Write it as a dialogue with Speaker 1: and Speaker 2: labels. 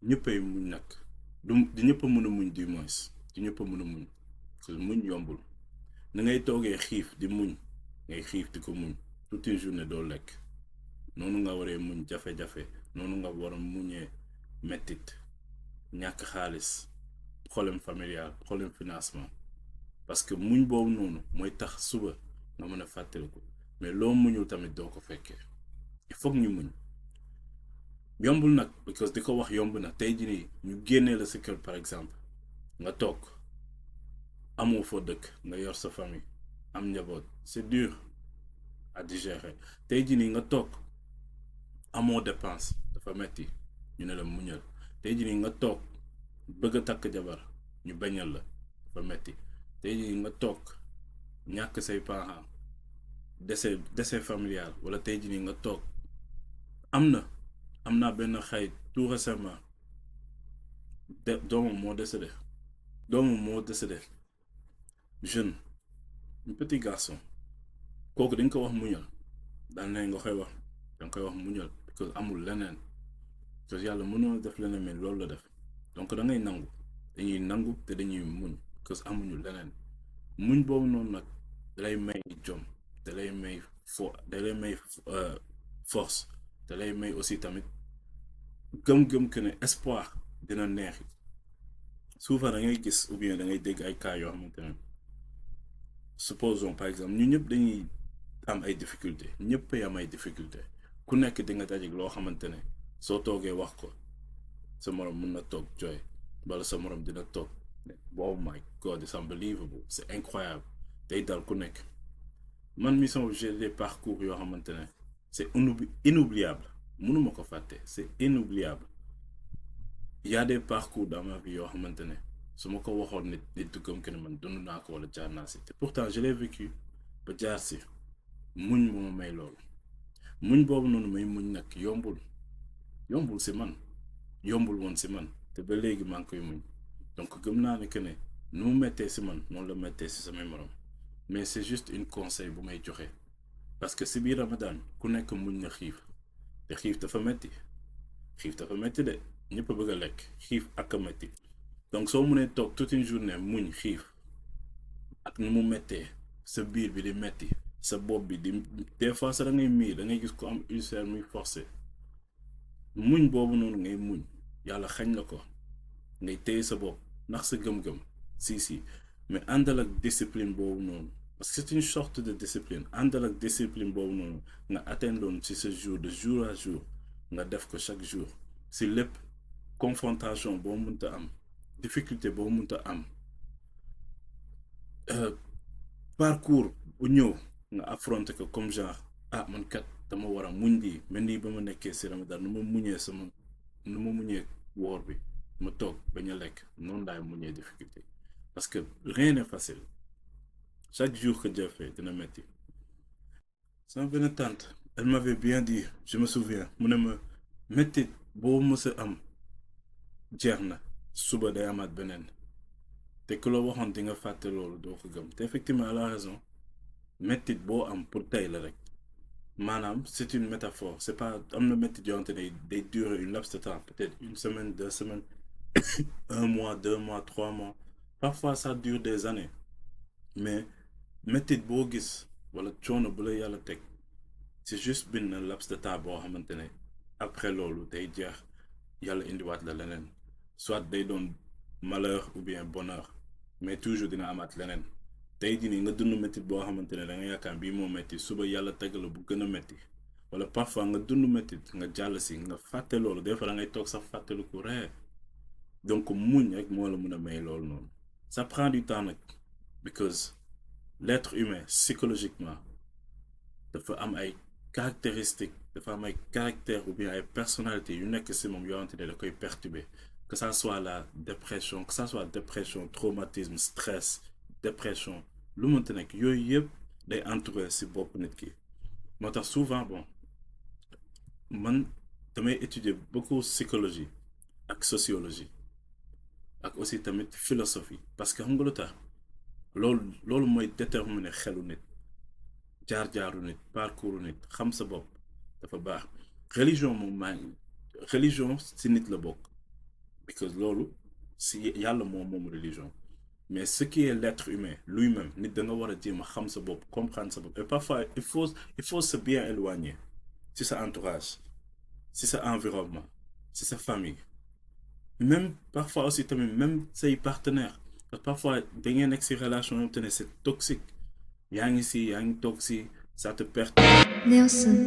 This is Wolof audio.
Speaker 1: ñëppay muñ nag du ñëpp a mën a muñ du moins du ñëpp a mën a muñ parce que muñ yombul na ngay toogee xiif di muñ ngay xiif di ko muñ toute une journée doo lekk noonu nga waree muñ jafe-jafe noonu nga war a muñee mettit ñàkk xaalis problème familial problème financement parce que muñ boobu noonu mooy tax suba nga mën a fàttaliku mais loo muñul tamit doo ko fekkee il faut ñu muñ yombul nag because di ko wax yomb na tey jii nii ñu génnee la sa kër par exemple nga toog amoo foo dëkk nga yor sa famille am njaboot c'est dur à digérer tey jii nii nga toog amoo dépense dafa metti ñu ne la muñal tey jii nii nga toog bëgg a takk jabar ñu bañal la dafa metti tey jii nii nga toog ñàkk say parents décès familial wala tey jii nii nga toog am naa benn xarit tout récemment doomam moo décédé jeune un petit garçon kooku dañ ko wax muñal daan nañ nga koy wax danga koy wax muñal parce que amul leneen parce que yàlla mënoo def leneen mais loolu la def donc da ngay nangu dañuy nangu te dañuy muñ parce que amuñu leneen muñ boobu noonu nag dalay may jom dalay may force dalay may aussi tamit gëm-gëm que ne espoir dina neex souvent da ngay gis ou bien da ngay dégg ay cas yoo xamante ne supposons par exemple ñu ñëpp dañuy am ay difficultés ñëpp am ay difficultés ku nekk di nga dajeeg loo xamante ne soo toogee wax ko sa morom mën na toog jooy wala sa morom dina toog ne oh my god it's unbelievable c'est incroyable day dal ku nekk man mi sama j'ai des parcours yoo xamante ne c'est inoubliable mënuma ko fàtte c'est inoubliable il y a des parcours dans ma vie yoo xamante ne su ma ko waxoon nit du gëm que ne man dund naa ko wala jaar naa si te pourtant je l'ai vécu ba jaar si muñ moo may loolu muñ boobu noonu may muñ nag yombul si man yombul woon si man te ba léegi maa ngi koy muñ donc gëm naa ne que ne nu mu mettee si man noonu la mettee si samay morom mais c'est juste une conseil bu may joxe parce que si biir Ramadan ku nekk muñ na xiif te xiif dafa metti de ñëpp a bëgg a lekk xiif ak a metti donc soo mënee toog toute une journée muñ xiif ak nu mu mettee sa biir bi di metti sa bopp bi di des fois sax da ngay miir da ngay gis ko am ulcère muy forcé muñ boobu noonu ngay muñ yàlla xañ la ko ngay téye sa bopp ndax sa gëm-gëm si mais àndal ak discipline boobu noonu parce que c'est une sorte de discipline àndal ak discipline boobu noonu nga atteindre ci sa jour de jour à jour nga def ko chaque jour si lépp confrontation boo mënta am difficulté boo mënta am parcours bu ñëw nga affronter ko comme genre man kat dama war a muñ lii mel nii ba ma nekkee si Ramadan nu ma muñee woor bi ma toog bañ a lekk noonu laay muñee difficulté parce que rien n'est facile chaque jour que Dieu fait dina metti sama benn tante elle m'avait bien dit je me souviens mu ne ma metti boo mës a am jeex na suba day amaat beneen te ku la waxoon di nga fàtte loolu doo ko gëm te effectivement elle a raison mettit boo am pour tey la rek maanaam c'est une métaphore c'est pas am na mettit yoo xamante ne day durer une laps de temps peut-être une semaine 2 semaines un mois 2 mois 3 mois parfois ça dure des années mais mettit boo gis wala coono bu la yàlla teg c'est juste benn laps de temps boo xamante ne après loolu day jeex yàlla indiwaat la leneen soit day doon malheur ou bien bonheur mais toujours dina amaat leneen tey jii nii nga dund métti boo xamante ne da nga yaakaar bii moo métti suba yàlla teg la bu gën a métti wala parfois nga dund métti nga jàll si nga fàtte loolu des fois da ngay toog sax fàttelu ko ree donc muñ rek moo la mën a may loolu noonu ça prend du temps nag because l'être humain psychologiquement dafa am ay caractéristiques dafa am ay caractères ou bien ay personnalités yu nekk si moom yoo xamante ne da koy perturber que ça soit la dépression que ça soit dépression traumatisme stress dépression lu mënta nekk yooyu yëpp day entourer si bopp nit ki moo tax souvent bon man damay étudier beaucoup psychologie ak sociologie ak aussi tamit philosophie parce que xam nga lu tax loolu mooy déterminer xelu nit jaar-jaaru nit parcours nit xam sa bopp dafa baax religion moom religion si nit la bokk because loolu si yàlla moom religion mais ce qui est l'être humain lui-même nit da nga war a jéem a xam sa bopp comprendre sa bopp et parfois il faut se bien éloigner si sa entourage si sa environnement si sa famille même parfois aussi tamit même say partenaires parce que parfois da ngeen nekk si relation yoo te ne c'est toxique yaa ngi toog si ça te perd.
Speaker 2: Nelson.